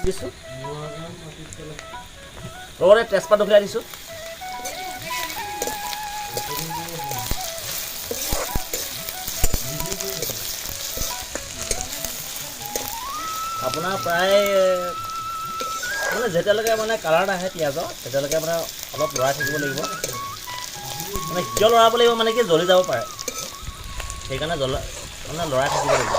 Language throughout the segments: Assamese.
দিছোঁ, লগতে তেজপাত উলিয়াই দিছোঁ। আপোনাৰ প্ৰায় মানে যেতিয়ালৈকে মানে কালাৰ নাহে পিঁয়াজৰ, তেতিয়ালৈকে মানে অলপ লৰাই থাকিব লাগিব। মানে কিয় লৰাব লাগিব, মানে কি জ্বলি যাব পাৰে, সেইকাৰণে জ্বলা মানে লৰাই থাকিব লাগিব।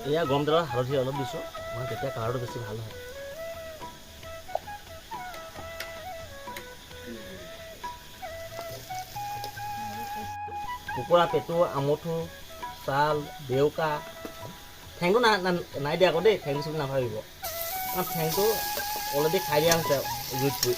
এয়া গৰম তেলত হালধি অলপ দিছোঁ, মানে তেতিয়া কালাৰটো বেছি ভাল হয়। কুকুৰা পেটু, আমঠু, ছাল, দেউকা, ঠেংটো নাই দিয়া আকৌ দেই, ঠেংটো চুলি নাভাবিব, কাৰণ ঠেংটো অলৰেডি খাই দিয়া হৈছে জুইত পুৰি।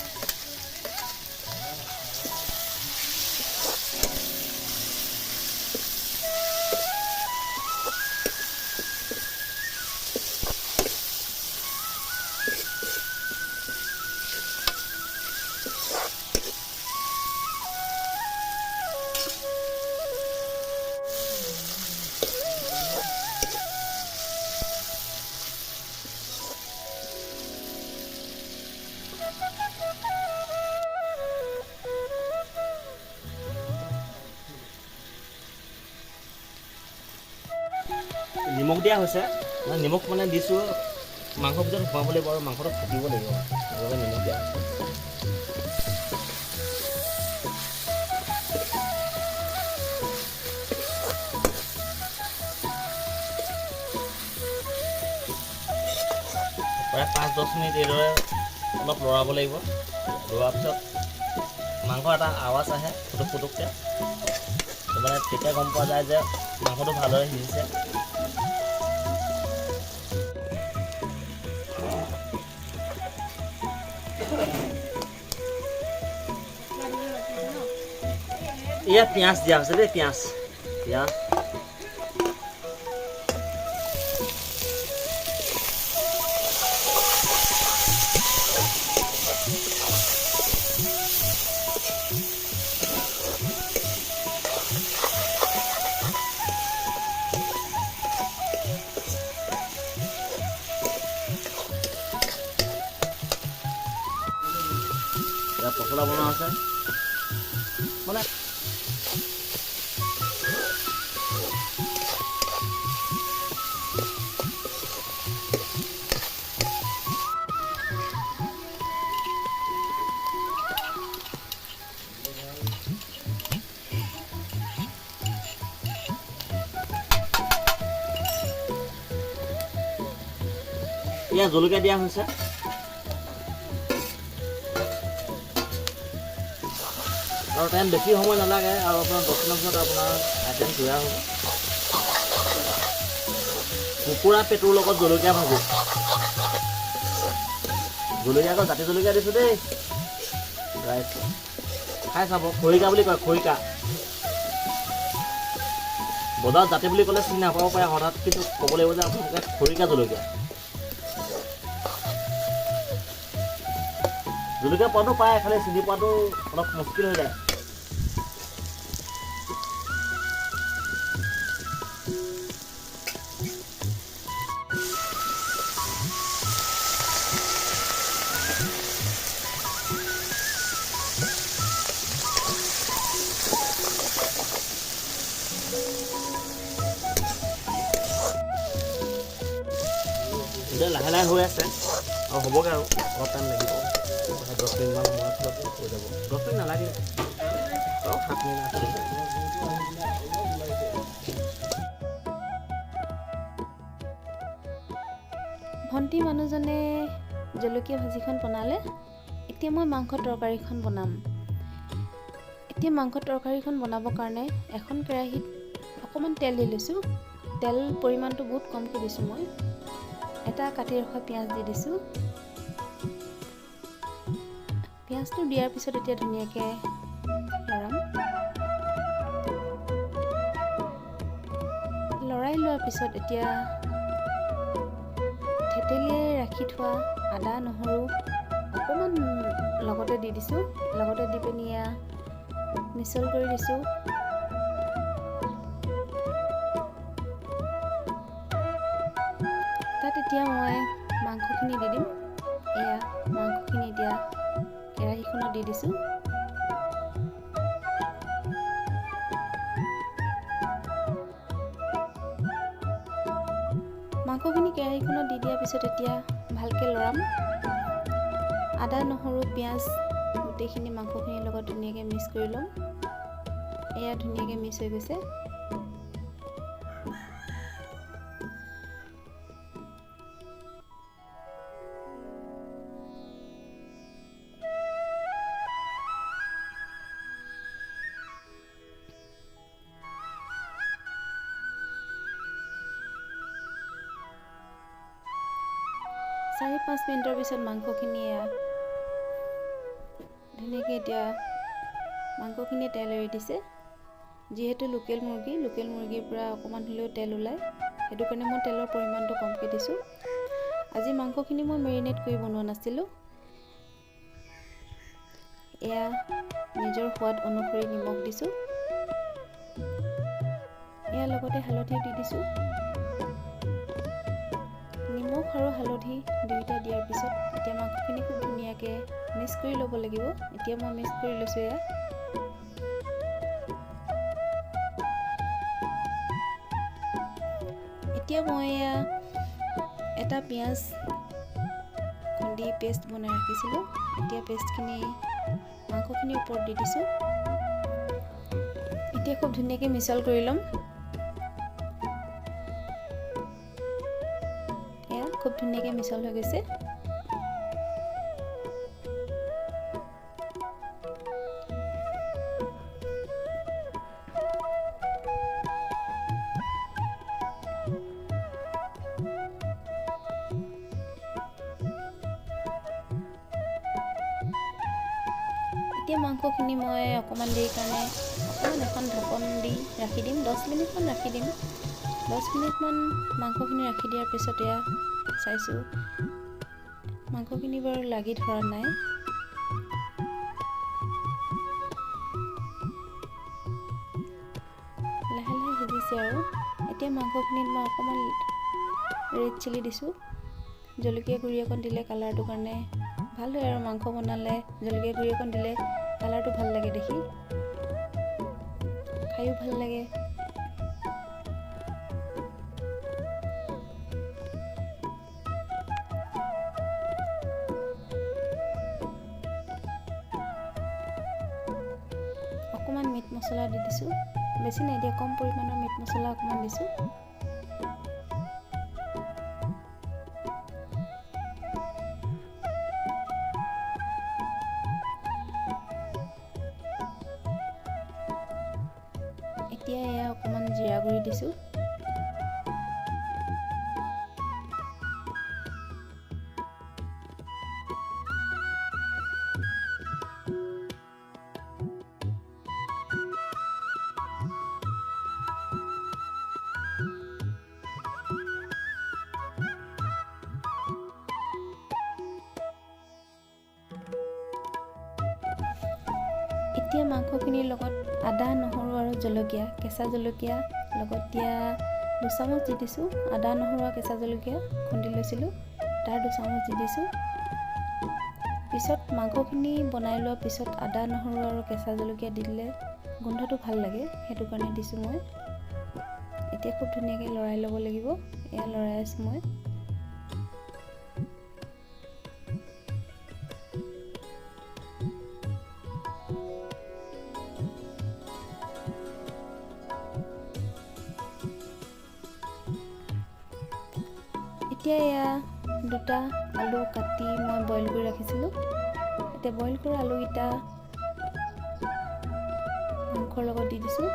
নিমখ দিয়া হৈছে, মানে নিমখ মানে দিছোঁ মাংসৰ ভিতৰত সোমাব লাগিব আৰু মাংসটো ফাটিব লাগিব, সেইবাবে নিমখ দিয়া হৈছে। প্ৰায় 5-10 মিনিট এইদৰে অলপ লৰাব লাগিব। লৰোৱাৰ পিছত মাংস এটা আৱাজ আহে ফুটুক ফুটুককৈ, মানে তেতিয়া গম পোৱা যায় যে মাংসটো ভালদৰে সিজিছে। এয়া পিঁয়াজ দিয়া হৈছে দেই, পিঁয়াজ পিঁয়াজ পচলা বনোৱা হৈছে। মানে এয়া জলকীয়া দিয়া হৈছে। আৰু টাইম বেছি সময় নালাগে, আৰু আপোনাৰ 10 মিনিটৰ পিছত আপোনাৰ আইটেম তৈয়াৰ হ'ব। কুকুৰা পেটুৰ লগত জলকীয়া ভাজি, জলকীয়া আকৌ জাতি জলকীয়া দিছোঁ দেই। ৰাইজ খাই চাব, খৰিকা বুলি কয়, খৰিকা। বজাৰত জাতি বুলি ক'লে চিনি নাপাব পাৰে হঠাৎ, কিন্তু ক'ব লাগিব যে আপোনালোকে খৰিকা জলকীয়া। জলকীয়া পোৱাটো পায়, খালি চিনি পোৱাটো অলপ মুস্কিল হৈ যায়। এতিয়া লাহে লাহে হৈ আছে আৰু হ'বগৈ আৰু অলপ টাইম লাগিব, 10 মিনিটমান সময়ৰ পিছত হৈ যাব। 10 মিনিট নালাগে, 7 মিনিট 8 মিনিট। ভণ্টি মানুহজনে জলকীয়া ভাজিখন বনালে, এতিয়া মই মাংস তৰকাৰীখন বনাম। এতিয়া মাংস তৰকাৰীখন বনাবৰ কাৰণে এখন কেৰাহীত অকণমান তেল দি লৈছোঁ। তেল পৰিমাণটো বহুত কমকৈ দিছোঁ মই। এটা কাটি ৰখা পিঁয়াজ দি দিছোঁ। পিঁয়াজটো দিয়াৰ পিছত এতিয়া ধুনীয়াকৈ লৰাম। লৰাই লোৱাৰ পিছত এতিয়া থেতেলিয়াই ৰাখি থোৱা আদা নহৰু অকণমান লগতে দি দিছোঁ। লগতে দি পিনি এয়া মিছল কৰি দিছোঁ। তাত এতিয়া মই মাংসখিনি দি দিম। এয়া মাংসখিনি এতিয়া কেৰাহীখনত দি দিছোঁ। মাংসখিনি কেৰাহীখনত দি দিয়াৰ পিছত এতিয়া ভালকৈ লৰাম। আদা নহৰু পিঁয়াজ গোটেইখিনি মাংসখিনিৰ লগত ধুনীয়াকৈ মিক্স কৰি ল'ম। এয়া ধুনীয়াকৈ মিক্স হৈ গৈছে। চাৰি 5 মিনিটৰ পিছত মাংসখিনি এয়া ধুনীয়াকৈ এতিয়া মাংসখিনি তেল এৰি দিছে। যিহেতু লোকেল মুৰ্গী, লোকেল মুৰ্গীৰ পৰা অকণমান হ'লেও তেল ওলায়, সেইটো কাৰণে মই তেলৰ পৰিমাণটো কমকৈ দিছোঁ। আজি মাংসখিনি মই মেৰিনেট কৰি বনোৱা নাছিলোঁ। এয়া নিজৰ সোৱাদ অনুসৰি নিমখ দিছোঁ। ইয়াৰ লগতে হালধি দি দিছোঁ। নিমখ আৰু হালধি দুয়োটা দিয়াৰ পিছত এতিয়া মাংসখিনি খুব ধুনীয়াকৈ মিক্স কৰি ল'ব লাগিব। এতিয়া মই মিক্স কৰি লৈছোঁ। এয়া এতিয়া মই এয়া এটা পিঁয়াজ খুন্দি পেষ্ট বনাই ৰাখিছিলোঁ। এতিয়া পেষ্টখিনি মাংসখিনিৰ ওপৰত দি দিছোঁ। এতিয়া খুব ধুনীয়াকৈ মিছল কৰি ল'ম। এয়া খুব ধুনীয়াকৈ মিছল হৈ গৈছে। এতিয়া মাংসখিনি মই অকণমান দেৰিৰ কাৰণে অকণমান এখন ঢাকন দি ৰাখি দিম। 10 মিনিটমান ৰাখি দিম। 10 মিনিটমান মাংসখিনি ৰাখি দিয়াৰ পিছত এয়া চাইছোঁ মাংসখিনি বাৰু লাগি ধৰা নাই। লাহে লাহে সিজিছে আৰু। এতিয়া মাংসখিনিত মই অকণমান ৰেড চিলি দিছোঁ। জলকীয়া গুড়ি অকণ দিলে কালাৰটোৰ কাৰণে ভাল হয় আৰু মাংস বনালে জলকীয়া গুড়ি অকণ দিলে কালাৰটো ভাল লাগে দেখি, খায়ো ভাল লাগে। অকণমান মিট মছলা দি দিছোঁ, বেছি নাই দিয়া, কম পৰিমাণৰ মিট মছলা অকণমান দিছোঁ। এতিয়া এয়া অকণমান জিৰা গুড়ি দিছোঁ। এতিয়া মাংসখিনিৰ লগত আদা নহৰু আৰু জলকীয়া, কেঁচা জলকীয়া লগত দিয়া 2 চামুচ দি দিছোঁ। আদা নহৰু আৰু কেঁচা জলকীয়া খুন্দি লৈছিলোঁ, তাৰ 2 চামুচ দি দিছোঁ। পিছত মাংসখিনি বনাই লোৱাৰ পিছত আদা নহৰু আৰু কেঁচা জলকীয়া দি দিলে গোন্ধটো ভাল লাগে, সেইটো কাৰণে দিছোঁ মই। এতিয়া খুব ধুনীয়াকৈ লৰাই ল'ব লাগিব। এয়া লৰাই আছোঁ মই। দুটা আলু কাটি মই বইল কৰি ৰাখিছিলোঁ। এতিয়া বইল কৰা আলুকেইটা মাংসৰ লগত দি দিছোঁ।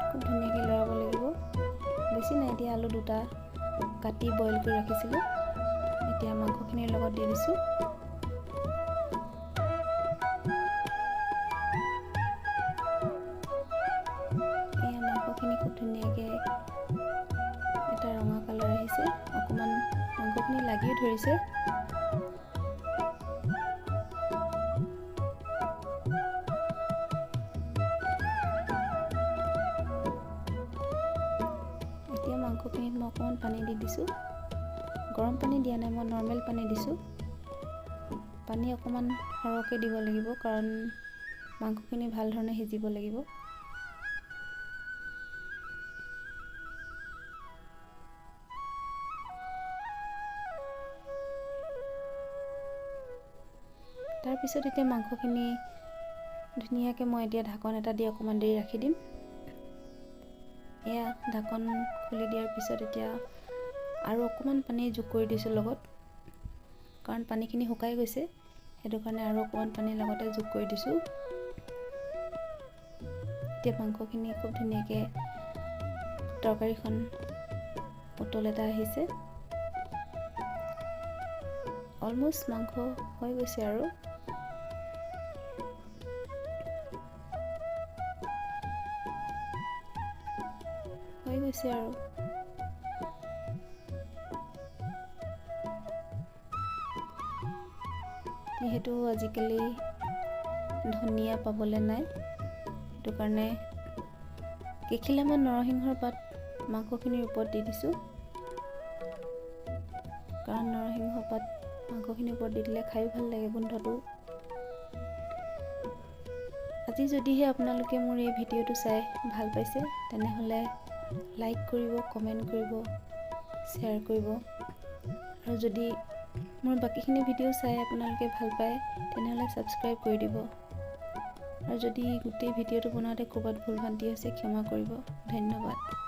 খুব ধুনীয়াকৈ লৰাব লাগিব। বেছি নাই দিয়া, আলু দুটা কাটি বইল কৰি ৰাখিছিলোঁ। এতিয়া মাংসখিনিৰ লগত দি দিছোঁ। এয়া মাংসখিনি খুব ধুনীয়াকৈ এটা ৰঙা কালাৰ আহিছে। অকণমান মাংসখিনি লাগিও ধৰিছে। এতিয়া মাংসখিনিত মই অকণমান পানী দি দিছোঁ। গৰম পানী দিয়া নাই, মই নৰ্মেল পানী দিছোঁ। পানী অকণমান সৰহকৈ দিব লাগিব, কাৰণ মাংসখিনি ভাল ধৰণে সিজিব লাগিব। তাৰপিছত এতিয়া মাংসখিনি ধুনীয়াকৈ মই এতিয়া ঢাকন এটা দি অকণমান দেৰি ৰাখি দিম। এয়া ঢাকন খুলি দিয়াৰ পিছত এতিয়া আৰু অকণমান পানী যোগ কৰি দিছোঁ লগত, কাৰণ পানীখিনি শুকাই গৈছে, সেইটো কাৰণে আৰু অকণমান পানী লগতে যোগ কৰি দিছোঁ। এতিয়া মাংসখিনি খুব ধুনীয়াকৈ তৰকাৰীখন উতল এটা আহিছে। অলমষ্ট মাংস হৈ গৈছে আৰু। হৈ গৈছে আৰু। যিহেতু আজিকালি ধনিয়া পাবলৈ নাই, সেইটো কাৰণে কেইখিলামান নৰসিংহৰ পাত মাংসখিনিৰ ওপৰত দি দিছোঁ, কাৰণ নৰসিংহ পাত মাংসখিনিৰ ওপৰত দি দিলে খায়ো ভাল লাগে গোন্ধটো। আজি যদিহে আপোনালোকে মোৰ এই ভিডিঅ'টো চাই ভাল পাইছে, তেনেহ'লে লাইক কৰিব, কমেণ্ট কৰিব, শ্বেয়াৰ কৰিব। আৰু যদি মোৰ বাকীখিনি ভিডিঅ' চাই আপোনালোকে ভাল পায়, তেনেহ'লে ছাবস্ক্ৰাইব কৰি দিব। আৰু যদি গোটেই ভিডিঅ'টো বনাওঁতে ক'ৰবাত ভুল ভ্ৰান্তি হৈছে, ক্ষমা কৰিব। ধন্যবাদ।